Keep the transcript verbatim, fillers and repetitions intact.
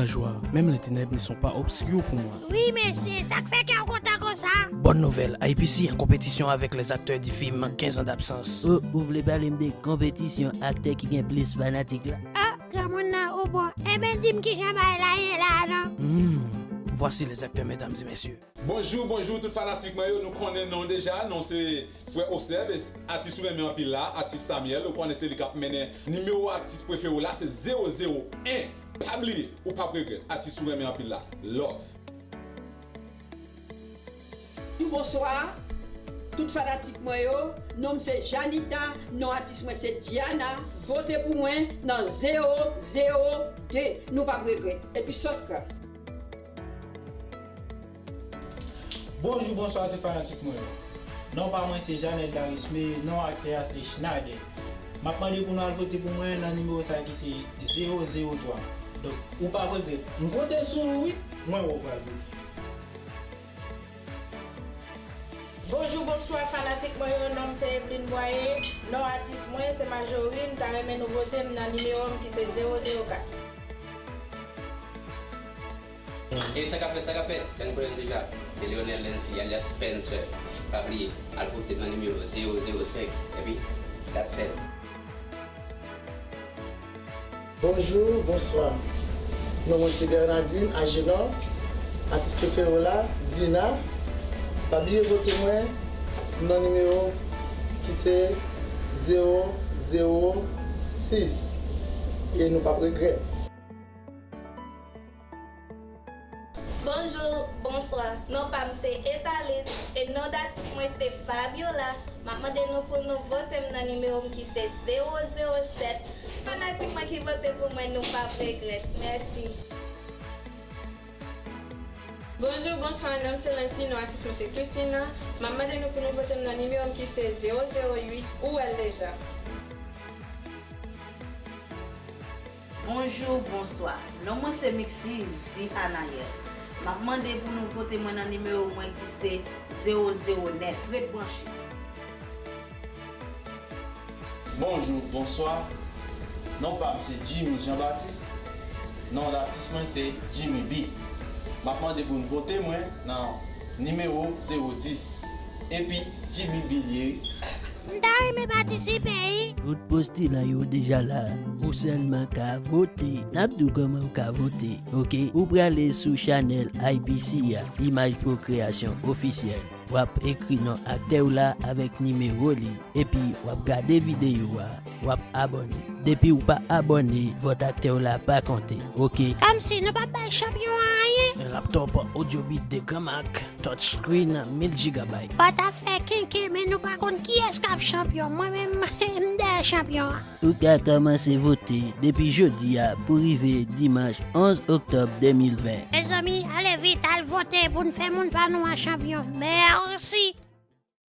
La joie, même les ténèbres ne sont pas obscures pour moi. Wi, mesye, sa k fè kè w kontan konsa? Bonne nouvelle, I P C en compétition avec les acteurs du film quinze ans d'absence. Oh, ou vle pale m de konpetisyon aktè ki gen plis fanatik la? Ah, granmoun nan, ou bon. Enben, di m kijan bagay la ye la, non? Hmm, voici les acteurs, mesdames et messieurs. Bonjou, bonjou tout fanatik mwen yo, nou konnen non deja, non se Frè Oseb, e atis ou renmen anpil la, atis Samuel, ou konnen se li k ap mennen nimewo atis prefere w la, se zewo zewo en. Pa bliye, ou p ap regrèt, atis ou renmen anpil la. Love. Bonswa, tout fanatik mwen yo, non m se Janita, non atis mwen se Diana, vote pou mwen nan zewo zewo de, nou p ap regrèt. Epi subscribe. Bonjou, bonswa tout fanatik mwen yo. Non pa mwen se Janèt Darisme, non aktè a se Schnader. M ap mande pou nou al vote pou mwen nan nimewo sa ki se zewo zewo twa. Donk, ou p ap regrèt. M konte sou ou wi, mwen wè w pral vote. Bonjou, bonswa fanatik mwen yo, non m se Evelyne Boyer, non atis mwen se Marjorie, m ta renmen nou vote m nan nimewo m ki se zewo zewo kat. E sa k ap fèt, sa k ap fèt? Jan nou konnen l deja, se Lionel Lency alyas Spencer. Pa bliye, al vote nan nimewo zewo zewo senk, epi dat sèl. Bonjou, bonswa. Non mwen se Bernardine Agenor, atis prefere w la, Dina. Pa bliye vote mwen nan nimewo ki se zewo zewo sis. E nou p ap regrèt. Bonjou, bonswa. Non pa m se Etalis e non datis mwen se Fabiola. M ap mande nou pou nou vote m nan nimewo m ki se zewo zewo sèt. Fanatik mwen ki vote pou mwen, nou p ap regrèt. Mèsi. Bonjou, bonswa, non m se Lanti, non atis mwen se Christina. M ap mande nou pou nou vote m nan nimewo m ki se zewo zewo uit, ou wè l deja. Bonjou, bonswa. Non mwen se Mixiz, di Anaël. M ap mande pou nou vote mwen nan nimewo mwen ki se zewo zewo nèf. Ret branche. Bonjou, bonswa. Non pa m se Jimmy Jean Baptiste. Non datis mwen se Jimmy B. M ap mande pou nou vote mwen nan nimewo zewo dis. Epi Jimmy B li ye. M ta renmen patisipe, wi. Tout postilan yo deja la. Ou sèlman ka vote. N ap di w kòman w ka vote, oke? Ou prale sou chanèl I P C a, Image Pro Création Officiel. W ap ekri non aktè w la avèk nimewo li, epi w ap gade videyo a, w ap abòne. Depi w pa abòne, vòt aktè w la pa konte, oke? Kòmsi nou p ap bay chanpyon an anyen? Laptop Audiobit de gran mak. Touchscreen mil gigabyte. Ou t ap fè kenken, men nou pa konn kiyès k ap chanpyon. Mwen menm, m dèyè chanpyon an. Ou ka kòmanse vote depi jodi a pou rive dimanch onz oktòb de mil ven. Mezanmi, ale vit, al vote pou n fè moun pa nou an chanpyon. Mèsi!